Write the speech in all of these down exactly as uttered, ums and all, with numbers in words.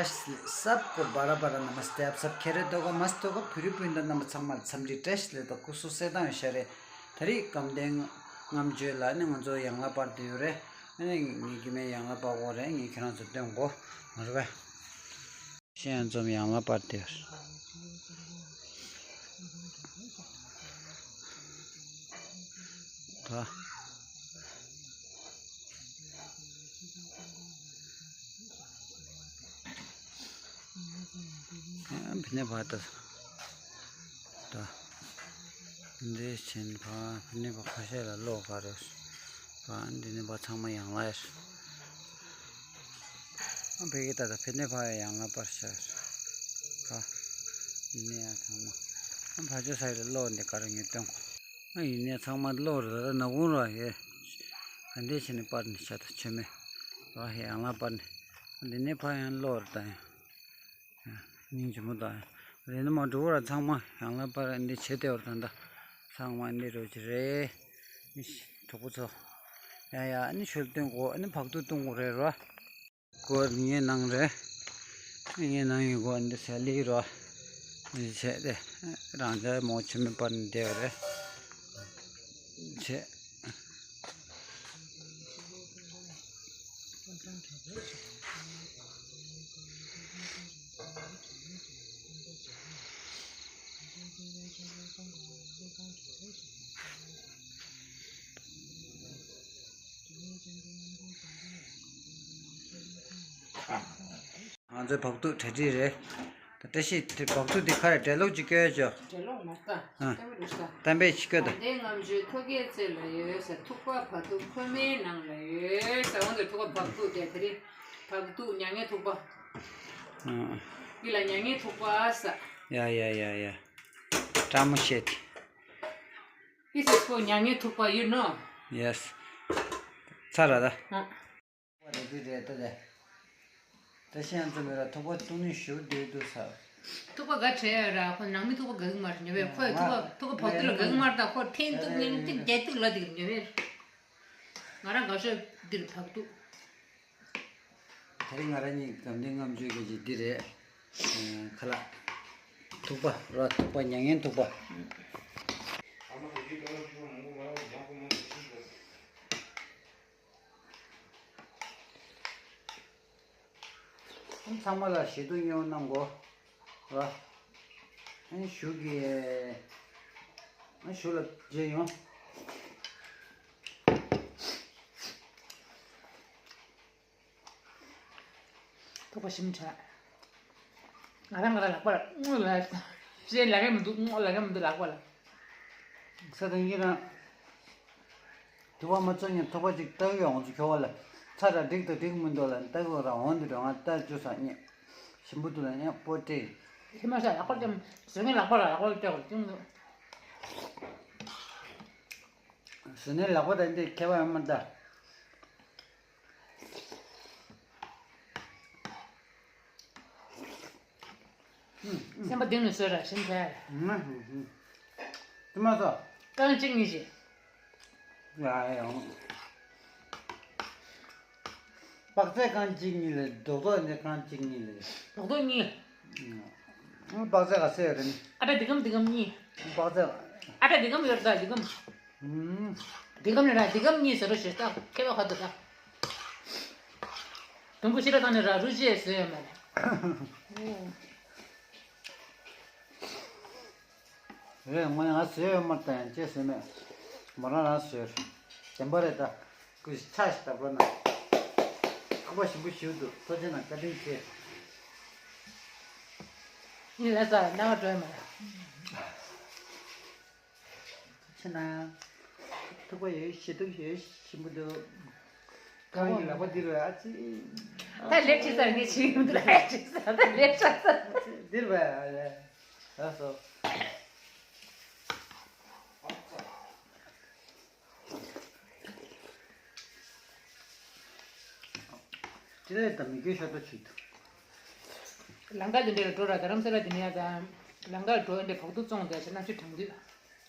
सबको बारह बारह नमस्ते। आप सब खैरियत होगा, मस्त होगा। ཕུ་རི་སྤུན་ཟླ་རྣམ་པ་ཚང་མར་འཚམས་འདྲི་བཀྲ་ཤིས་བདེ་ལེགས་དང་སྐུ་གཟུགས་གསལ་ཐང་ཡོད་ཤག་རེད། ད་རེས་སྐམ་ལྡན་ལྔ་མཆོད་ལ་ནི་ང་ཚོ་ཡན་ལག་པར་དུ་ཡོད་རེད། ཨ་ནི་ངས་རྒྱུ་མའི་ཡན་ལག་པར་དགོས་རེད། ངས་ཁྱེད་རང་ཚོ་སྟོན་དགོས་མ་རེད་པས། ཤེས་ཡོན་ཙམ་ཡང་ལ་པར་དེར། ད། ཕི་ནེ་བ་ད། ད། འདི་ཕྱིན་ཕ་ཕི་ནེ་བ་ཁ་ཤས་ལ་ལོ་ག་རེ། ཨ་འདི་ནི་བ་ཚང་མ་ཡང་ལ་ཡར། ཨ་ཕ་གི་ད་ད་ཕི་ནེ་བ་ཡང་ལ་པར་ཤར། ཨ་འདི་ནི་ཡང་ཚང་མ། ཨ་ཕ་ཆོས་ས་ཡི་ལ་ལོ་འདི་ག་རེ་ངས་སྟོན་གོ། ཨ་ཡིན་ནས་ཚང་མ་ལོ་རེ་ད་ན་གུང་ར་ཡེ། ཨ་འདི་ཕྱི་ནས་པར་ནི་ཤ་ད་ཆོས་མེད། ར་ཡང་ལ་པར་ནི། ཨ་འདི་ནི་ཕ་ཡང་ལོ་རེ་ད་ཡང་། སྙིང་རྗེ་མོ་དང་། རེད་ན་མ་འགྲོ་བར་ཚང་མ་ཡང་ལ་པར་འདི་བྱེད་དེ་བར་ད་ད། ཚང་མ་འདི་རོ་ཅི་རེད། ཨིཤ་གྲོགས་པོ་ཚོ། ཡ་ཡ་ཨ་ནི་ཤོལ་སྟོན་གོ། ཨ་ནི་བག་ཏུ་བཏུང་གོ་རེད་རོ། གོ་ངའི་ནང་རེད། ངའི་ནང་ཡིན་གོ་འདི་ཟེར་ལི་རོ། འདི་བྱས་ཏེ། རང་ཅག་མོ་ཆེ་མེད་པར་འདི་རེད། བྱས། ང་ཚོའི་བག་ཐུག་གྲ་སྒྲིག་རེད། ད་བཀྲ་ཤིས་དེ་བག་ཐུག་འདི་ཁ་རེ་འབྲས་ལོག་ཅིག་སྐྱོན་ཆོག་འབྲས་ལོག་མ་ཟ། ཨ། གཏམ་པའི་རུ་ཟ། གཏམ་པའི་ཆི་སྐྱོ་ད། དེ་ང་ཚོའི་ཐོག་ཁའི་རྩེ་ལ་ཡོད་ས་ཐུག་པ་བག་ཐུག་ཁོལ་མའི་ནང་ལ་ཡོད་ས། འོན་ཏེ་ཐུག་པ་བག་ཐུག་དེ་དེ་རིང་བག་ཐུག་མྱ་ངན་ཐུག་པ། ཨ། འདི་ལ་མྱ་ངན་ཐུག་པ་ཟ། ཡ་ཡ་ཡ་ཡ། སྤྲང་མོ་བཤད་དེ། This is for མྱ་ངན་ཐུག་པ། You know? Yes. ཚར་ར་ད། ཨ། རེད་དེ་རེད་ད་ལེ། ད་ཤེས་ཡང་ཙམ་ཡོད་ར་ཐུག་པ་བཏུང་ནི་ཞུ་བདེ་འདུག་ས། ཐུག་པ་ག་བྲལ་ཡོད་ར། ཁོ་ནང་མི་ཐུག་པ་ག་གི་མ་རེད་ཉོ་བས། ཁོས་ཐུག་པ་ཐུག་པ་བག་ཐུག་ལ་ག་གི་མ་རེད། ད་ཁོ་ཐེངས་ཐུག་ངན་ཐེངས་བརྒྱད་ཐུག་ལ་དེ་གི་ཉོ་བས། ང་རང་དགའ་ཤོས་འདིར་བག་ཐུག་དེ་རིང་ང་རང་གཉིས་སྐམ་ལྡན་ལྔ་མཆོད་གི་ཅིག་འདི་རེད། ཁ་ལག་ཐུག་པ་ར་ཐུག་པ་མྱ་ངན་ཐུག་པ། ཚང་མ་ལ་ཞེ་དྲག་མཉེས་པོ་གནང་གོ། ར། ཨ་ནི་ཞུ་གི། ཨ་ཞུ་ལ་མཇལ་ཡོང་། ཐུག་པ་ཞིམ་དྲགས། ང་རང་ང་རང་ལག་པ་ལ་ལ། ཞེས་ལ་གས་མི་འདུག་ལ་གས་མི་འདུག་ལག་པ་ལ། ས་དང་ཡིན་རང་། དུ་བ་མ་ཚོ་ཉན་ཐོག་པ་ཅིག་ལྟ་གི་འོང་ཚུ་ཁྱོ་བ་ལ། ཚ་ར་འགྲིག་ཏུ་འགྲིག་མི་འདུག་ལ་ལྟ་གི་ར་འོང་དུ་ར་ང་ལྟ་རྒྱུ་ས་ཉེ། ཞིམ་པོ་འདུག་ལ་ཉེ་པོ་ཏྲེ། ཁྱི་མ་ས་ལག་པ་ཅམ་བཟོ་ངན་ལག་པ་ལ་ལག་པ་ལ་སྐྱོ་བ་ཅུང་འདུག་ཟི་ནས་ལག་པ་དང་འདི་ཁྱད་པར་ཡོད་མ་རེད་ད། སེམས་པ་གཏིང་ནས་བཟོས་ར་ཞིམ་ཐལ། དེ་མ་ཟ། རྐང་གཅིག་གཉིས་ཤིག་ཡ་ཡང་། པག་ཚེ་རྐང་གཅིག་གཉིས་ལས་རྡོག་རྡོག་འདི་རྐང་གཅིག་གཉིས་ལས། རྡོག་རྡོག་གཉིས། པག་ཚེ་ག་ཚད་ཡོད་རེད། ཨ་ད་འདི་གམ་འདི་གམ་གཉིས། པག་ཚེ། ཨ་ད་འདི་གམ་ཡོད་རེད་ད་འདི་གམ། འདི་གམ་ནས་ར་འདི་གམ་གཉིས་ཟེར་རོ་ཞེས་ད་ཁྱད་པར་ག་འདུག་ད། དུམ་བུ་ཕྱི་ལ་བཏང་ནས་ར་རུ་ཅེས་ཟེར་ཡོད་མ་རེད། རེད་ང་ཡང་ཟེར་ཡོད་མ་རེད་ད་ཡང་ཅེས་ཟེར་མེད། མོ་རང་རང་ཟེར། བདེན་པ་རེད་ད། ཀུ་ཤི་ཚ་ཞིག་བཏབ་རོགས་གནང་། ཁོག་པ་ཞིམ་པོ་ཞིག་འདུག་ཐུགས་རྗེ་གནང་བཀའ་དྲིན་ཆེ། ངས་ལ་ས་རྣ་བ་འགྲོ་ཡོད་མ་རེད། ཕྱི་ན། ཐུག་པ་ཡོད་ཞེ་ཐུག་ཡོད་ཞིམ་པོ་འདུག་ཁང་གི་ལག་པ་འདི་རུ་ཨ་ཙི། ད་ལེགས་ཆེ་སར་ངས་ཆེ་ཡོང་འདུག་ལེགས་ཆེ་སར་ད་ལེགས་ཆ་སར། འདིར་བས་ཨ་ལས། ཨ་སོ། ཅི་རེད་ད་མི་དགོས་ཤ་སྟག་ཅིག་འདུག་ལམ་ཁ་དེ་འདྲ་ལ་འགྲོ་ར་རྡ་རམ་ས་ལ་དེ་ནས་ཡ་ད། ལམ་ཁར་འགྲོ་འདྲ་བག་ཐུག་བཙོང་བསྡད་ཟེར་གནམ་གཤིས་དྲང་དུས།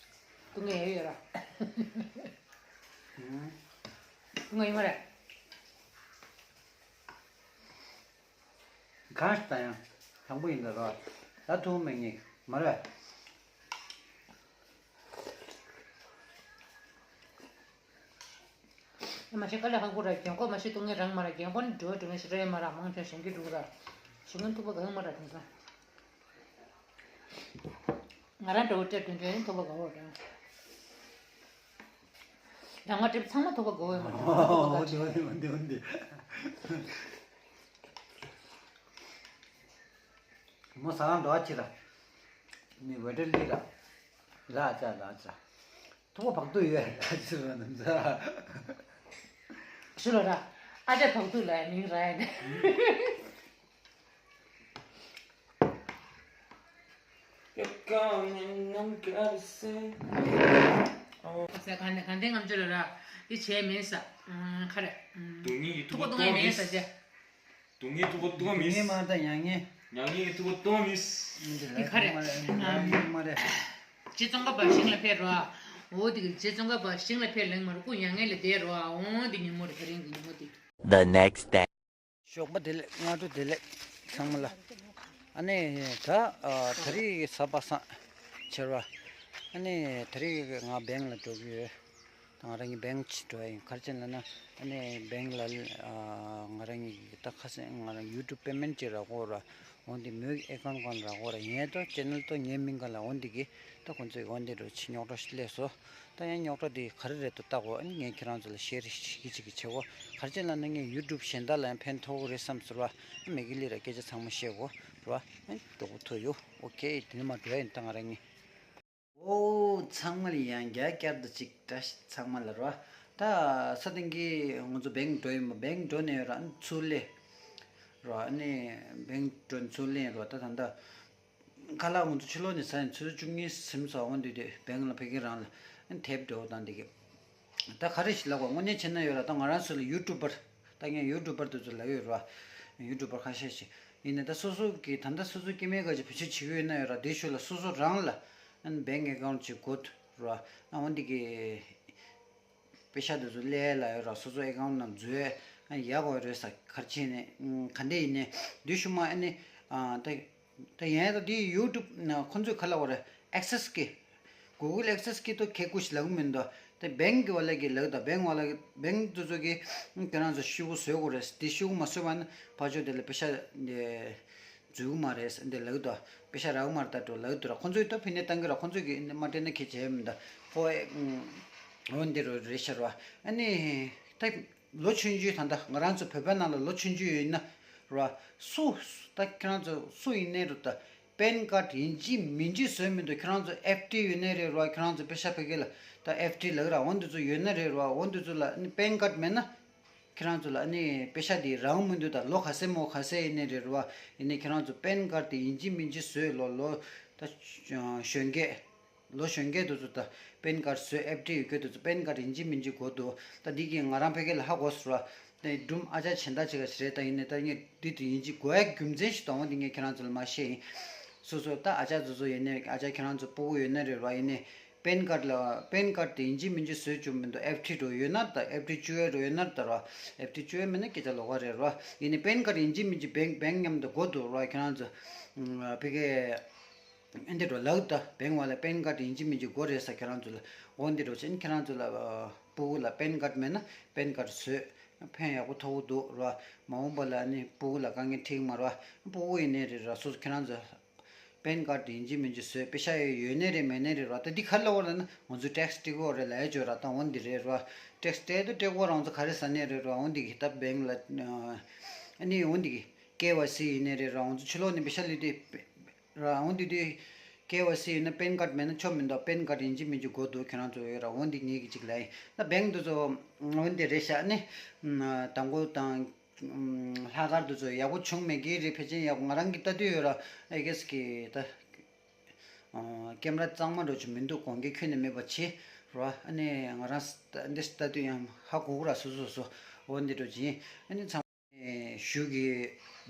ཏུ་ངས་ཡོད་ར། ཏུ་ངས་ཡོད་མ་རེད། གང་ཞིག་ད་ཡང་དང་པོ་ཡིན་ད་རོ། ད་ཐུག་མེད་ངེས་མ་རེད། ཨེ་མ་ཤེས་དཀའ་ལས་ཁག་པོ་ར། རྒན་གོག་མ་ཤེས་སྡུག་བསྔལ་རང་མ་ར། རྒན་གོག་ནི་འགྲོ་བ་འགྲོ་མཁན་ཞིག་རེད་མ་ར། མང་ཆེ་གཞན་གྱིས་འགྲོ་གི་ར། གཞན་ངན་ཐུག་པ་གང་མ་ར་དེང་སང་། ང་རང་འདྲ་བོ་སྤྲད་དོན་དོན་ཐུག་པ་གང་བ་ར། ད་ང་སྤྲད་ཚང་མ་ཐུག་པ་གང་བ་མ་ར། འོ་འདི་འོ་འདི་འོ་འདི་འོ་འདི། མོ་ཟ་ཁང་འགྲོ་ཨ་ཅི་ར། ནི་ཝེ་ཏར་ལི་ར། ལ་ཅ་ལ་ཅ། ཐུག་པ་བག་ཏུ་ཡོད་ཨ་ཅི་ར་ནམ་ཟ། ཤི་ལོ་ར། ཨ་ཅག་བག་ཏུ་ལ་མིང་ར་ཡ་ནི། ཟེར་ག་ནས་ག་འདྲའི་ངམ་ཅོ་ལ་ར། འདི་བྱས་མེད་ས། ཁ་རེ། སྡུག་བསྔལ་གྱི་ཐུག་པ་སྡུག་བསྔལ་མེད་ས་ཅེ། སྡུག་བསྔལ་ཐུག་པ་སྡུག་བསྔལ་མེད། མྱ་ངན་མ་དང་མྱ་ངན། མྱ་ངན་གྱི་ཐུག་པ་སྡུག་བསྔལ་མེད། འདི་ལ་འདི་ག་རེ། མ་རེད་འདི་ལ་མ་རེད། རྗེ་ཙོང་ཁ་པ་ཞིང་ལ་ཕེབས་རོ། འོ་དེ་གི་རྗེ་ཙོང་ཁ་པ་ཞིང་ལ་ཕེབས་ལེང་མ་རུ་སྐུ་མྱ་ངན་ལ་བསྡད་རོ། འོ་དེ་ཉིན་མོ་རེད། དེ་རིང་གི་ཉིན་མོ་དེ། The next day. ཞོགས་པ་བདེ་ལེགས། སྔ་དྲོ་བདེ་ལེགས་ཚང་མ་ལ། ཨ་ནི་ད་ཨ་ད་རེས་གཟའ་པ་སངས་ཕྱི་རུ། ཨ་ནི་ད་རེས་ང་བེང་ལ་འགྲོ་གི་ཡོད། ད་ང་རང་གི་བེང་ཕྱི་འགྲོ་ཡ་ཡིན། ག་རེ་བྱས་ན་ཨ་ནི་བེང་ལ་ཨ་ང་རང་གི་ད་ཁ་སང་ང་རང་ཡུ་ཊུབ་པེ་མེན་ཊི་ཅིག་རག་གོ་ར། འོན་ཏེ་མོའི་ཨེ་ཀའུན་ཊི་སྒང་ལ་རག་གོ་ར། ཡིན་ད་ཅེ་ནལ་ཏོ་ངའི་མིང་སྒང་ལ། འོན་ཏེ་གི་ད་ཁོང་ཚོས་འོན་ཏེ་འགྲོ་ཕྱི་རྙོག་དྲ་ཞིག་སླེབས་སོ། ད་ཡང་རྙོག་དྲ་དེ་ག་རེ་རེད་དོ་བལྟ་གོ། ཨ་ནི་ངས་ཁྱེད་རང་ཚོ་ལ་ཤེར་ཞིག་གཅིག་གི་བྱེད་གོ། ག་རེ་བྱས་ལབ་ན་ངས་ཡུ་ཊུབ་གཞན་དག་ལ་ཡང་ཕན་ཐོགས་གི་རེད་བསམ་ཟེར་བ། ཨ་མེ་གི་ལི་ར་སྐད་ཆ་ཚང་མ་བཤད་གོ་ར། ཨ་མགྱོགས་པོ་ཐུག་ཡོད། ཨོ་ཁེ། དེ་ནས་མ་འགྲོ་ཡ་ཡིན། ད་ང་རང་ངས། ཨོ་ཚང་མ་ལ་ཡང་བསྐྱར་བསྐྱར་དུ་གཅིག་བཀྲ་ཤིས་ཚང་མ་ལ་ར། ད་ས་སྟེང་གི་ང་ཚོ་བེང་འགྲོ་ཡིན་པ། བེང་འགྲོ་ནས་ར་ཚུར་སླེབས་ར། ཨ་ནི་བེང་འགྲོ་ཚུར་སླེབས་ར། ད་ད་ལྟ་ཁ་ལག་ང་ཚོ་ཕྱི་ལོགས་ནས་ཟ་ཡིན། ཆུ་ཚོད་བཅུ་གཉིས་ཟིན་སོང་། འོ་འདི་དེ་བེང་ལ་ཕ་གི་རང་ལ་དེབ་འགྲོ་དང་འདི་གི། ད་ག་རེ་ཞིག་ལབ་དགོས། དངོས་གནས་བྱས་ན་ཡོད་ར། ད་ང་རང་ཚོ་ལ་ཡུ་ཊུབ་པར། ད་ངས་ཡུ་ཊུབ་པར་དེ་ཚོ་ལབ་ཡོད་ར། ཡུ་ཊུབ་པར་ཁ་ཤས་ཤིག་ཡིན་ནའི་ད་སོ་སོ་གི་ད་ལྟ་སོ་སོ་སྐྱེ་དམན་ག་ཅིག་བེད་སྤྱོད་བྱེད་ཀྱི་ཡོད་ན་ཡོད་ར། དེའི་ཤུལ་ལ་སོ་སོ་རང་ལ་ཨ་ནི་བེང་ཨེ་ཀའུན་ཊི་ཅིག་དགོས་ར། ཨ་འོ་འདི་གི་པེ་ཤ་དེ་ཚོ་སླེབས་ལ་ཡོད་ར། སོ་སོ་ཨེ་ཀའུན་ཊི་ནང་འཛུལ་ཡག་པོ་རེད་ས། ག་རེ་བྱས་ནས་ག་འདྲ་ཡིན་ནའི་དེའི་ཤུལ་མ་ཨ་ནི་ད། ད་ཡིན་ད་འདི་ཡུ་ཊུབ་ན་ཁོང་ཚོས་ག་ལབ་དགོས་རེད། ཨེག་སེས་ཀི། གུ་གལ་ཨེག་སེས་ཀི་དོ་ཁེ་ཀུ་ཞིག་ལབ་གི་མི་འདུག་ད་བེང་གི་བ་ལ་གི་ལབ་ད། བེང་བ་ལ་གི་བེང་དེ་ཚོ་གི་ཁྱེད་རང་ཚོ་ཤོག་གུ་བཟོ་དགོས་རེད། དེ་ཤོག་གུ་མ་བཟོས་པ་ན་ཕར་ཕྱོགས་དེ་ལ་པེ་ཤ་འདི་འཛུལ་གི་མ་རེད་འདི་ལབ་ད། པེ་ཤ་རག་གི་མ་རེད་ད་འགྲོ་ལབ་ད་ར། ཁོང་ཚོས་ད་ཕི་ནས་བཏང་གི་ར། ཁོང་ཚོས་གི་མ་སྤྲད་ན་ཁྱེད་བྱས་མི་འདུག་ཁོ་ཨེ་འོ་འདི་རུ་རེད་ཤག་ར། ཨ་ནི་ད། ལོ་ཆུང་ཆུང་། ད་ལྟ་ང་རང་ཚོ་བོད་པའི་ནང་ལ་ལོ་ཆུང་ཆུང་ཡོད་ན་ར། སུ་ད་ཁྱེད་རང་ཚོ་སུ་ཡིན་ནའི་རུ་ད་པན་ཀར་ཌི་ཡིན་གཅིག་མིན་གཅིག་བཟོས་མི་འདུག་ཁྱེད་རང་ཚོ་ཨེཕ་ཌི་ཡོད་ནའི་རེད་ར། ཁྱེད་རང་ཚོ་པེ་ཤ་ཕ་གི་ལ་ད་ཨེཕ་ཌི་ལབ་ར། འོ་འདི་ཚོ་ཡོད་ན་རེད་ར། འོ་འདི་ཚོ་ལ་ནི་པན་ཀར་ཌི་མེད་ན་ཁྱེད་རང་ཚོ་ལ་ནི་པེ་ཤ་འདི་རག་མི་འདུག་ད་ལོ་ག་ཚོད་མོ་ག་ཚོད་ཡིན་ནའི་རེད་ར། ཡིན་ནའི་ཁྱེད་རང་ཚོ་པན་ཀར་ཌི་ཡིན་གཅིག་མིན་གཅིག་བཟོས། ལོ་ལོ་ད་གཞོན་སྐྱེས། ལོ་གཞོན་སྐྱེས་དེ་ཚོ་ད་པན་ཀར་ཌི་བཟོས་ཨེཕ་ཌི་ཡོད་མཁན་དེ་ཚོ་པན་ཀར་ཌི་ཡིན་གཅིག་མིན་གཅིག་དགོས་འདུག་ད་འདི་གིས་ང་རང་ཕ་གི་ལ་ཧ་གོ་སོང་ར། དེ་སྒྲུང་ཨ་ཅག་གཞན་དག་ཅིག་ག་ཞིག་རེད། ད་ཡིན་ནའི་ད་ངས་འདི་དེ་ཡིན་གཅིག་དགོས་ཡ་རྒྱུ་མཚན་ཞིག་དང་པོ་འདི་ངས་ཁྱེད་རང་ཚོ་ལ་མ་བཤད་ཡིན། སོ་སོ་ད་ཨ་ཅག་ཚོ་ཚོ་ཡིན་ནའི་ཨ་ཅག་ཁྱེད་རང་ཚོ་སྤུ་གུ་ཡོད་ན་རེད་ར། ཡིན་ནའི་པན་ཀར་ཌི་ལ་པན་ཀར་ཌི་དེ་ཡིན་གཅིག་མིན་གཅིག་བཟོས་བཅུག་མི་འདུག་ཨེཕ་ཌི་འགྲོ་ཡོད་ན་ད་ཨེཕ་ཌི་བཅུག་ཡ་འགྲོ་ཡོད་ན་ད་ར། ཨེཕ་ཌི་བཅུག་ཡ་མེད་ན་སྐད་ཆ་ལོགས་ཀ་རེད་ར། ཡིན་ནའི་པན་ཀར་ཌི་ཡིན་གཅིག་མིན་གཅིག་བེང་བེང་མཉམ་དུ་དགོས་འདུག་ར། ཁྱེད་རང་ཚོ་ཕ་གི། ཨ་འདི་འགྲོ་ལགས་ད། བེང་བ་ལ་པན་ཀར་ཌི་ཡིན་གཅིག་མིན་གཅིག་དགོས་རེད་ས། ཁྱེད་རང་ཚོ་ལ་འོ་འདི་འགྲོ་ཕྱིན་ཁྱེད་རང་ཚོ་ལ་ཨ་སྤུ་གུ་ལ་པན་ཀར་ཌི་མེད་ན་པན་ཀར་ཌི་བཟོས་ཕན་ཡག་པོ་ཐོགས་ཀྱི་འདུག་ར། མ་འོངས་པ་ལ་ནི་སྤུ་གུ་ལ་དཀའ་ངལ་འཕྲད་ཀྱི་མ་རེད་བ། སྤུ་གུ་ཡིན་ནའི་རེད་ར། སོ་སོ་ཁྱེད་རང་ཚོ་པན་ཀར་ཌི་ཡིན་གཅིག་མིན་གཅིག་བཟོས། པེ་ཤ་ཡོད་ནའི་རེད་མེད་ནའི་རེད་ར། ད་འདི་ག་རེ་ལབ་དགོས་རེད་ན་ང་ཚོ་ཊེག་སི་སྤྲད་དགོས་རེད་ལབ་ཡ་ཅིག་ཡོད་ར། ད་འོ་འདི་རེད་ར། ཊེག་སི་སྤྲད་དུས་སྤྲད་དགོས་ར། ང་ཚོ་ག་རེ་ཟེར་ནའི་རེད་ར། འོ་འདི་གི་ད་བེང་ལ་ཨ་ནི་འོ་འདི་གི་ཀེ་ཝའི་སི་ཡིན་ནའི་རེད་ར། ང་ཚོ་ཕྱི་ལོགས་ནས་པེ་ཤ་སླེབས་དུས། ར། འོ་འདི་དུས་ཀེ་ཝའི་སི་ཡོད་ན་པན་ཀར་ཌི་མེད་ན་ཆོ་མི་འདུག་པན་ཀར་ཌི་ཡིན་གཅིག་མིན་གཅིག་དགོས་འདུག་ཁྱེད་རང་ཚོ་ཡོད་ར། འོ་འདི་ངེད་ཀྱི་གཅིག་ལ་ཡིན་ན་བེང་དེ་ཚོ་འོ་འདི་རེད་ཤག་ནི་དང་པོ་དང་ལྷག་དཀར་དེ་ཚོ་ཡག་པོ་བྱུང་མེད་ཀྱི་རེད། ཕལ་ཆེར་ཡག་པོ་ང་རང་གི་ལྟ་དུས་ཡོད་ར། ཨའི་གེ་སི་གི་ད་ཀེམ་ར་གཙང་མ་འདྲ་ཅིག་མི་འདུག་གོང་གི་ཁྱོན་ནས་མེད་པ་བྱས་ར། ཨ་ནི་ང་རང་འདི་ལྟ་དུས་ཡང་ཧ་གོ་གི་ར། སོ་སོ་སོ་འོ་འདི་འདྲ་ཅིག་ཡིན། ཨ་ནི་ཚང་། ཞུ་གི་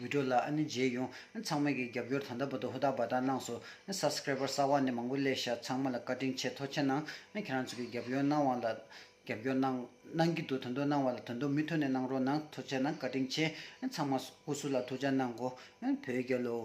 བི་ཌིའོ་ལ་ཨ་ནི་མཇལ་ཡོང་། ཚང་མ་གི་རྒྱབ་སྐྱོར་ད་ལྟ་བར་དུ་ཧུར་ཐག་འབད་ཐག་གནང་སོང་། སབ་སི་ཀ་རའི་བར་གསར་པ་ནི་མང་པོ་སླེབས་ཤག་ཚང་མ་ལ་བཀའ་དྲིན་ཆེ་ཐུགས་རྗེ་གནང་། ཁྱེད་རང་ཚོ་གི་རྒྱབ་སྐྱོར་གནང་བ་ལ་ རྒྱབ་སྐྱོར་གནང་གནང་གི་འདུག་ད་དུང་གནང་བ་ལ་ད་དུང་མུ་མཐུད་ནས་གནང་རོགས་གནང་། ཐུགས་རྗེ་གནང་། བཀའ་དྲིན་ཆེ། ཚང་མ་སྐུ་གཟུགས་ལ་ཐུགས་རྗེ་གནང་གོ། བོད་རྒྱལ་ལོ།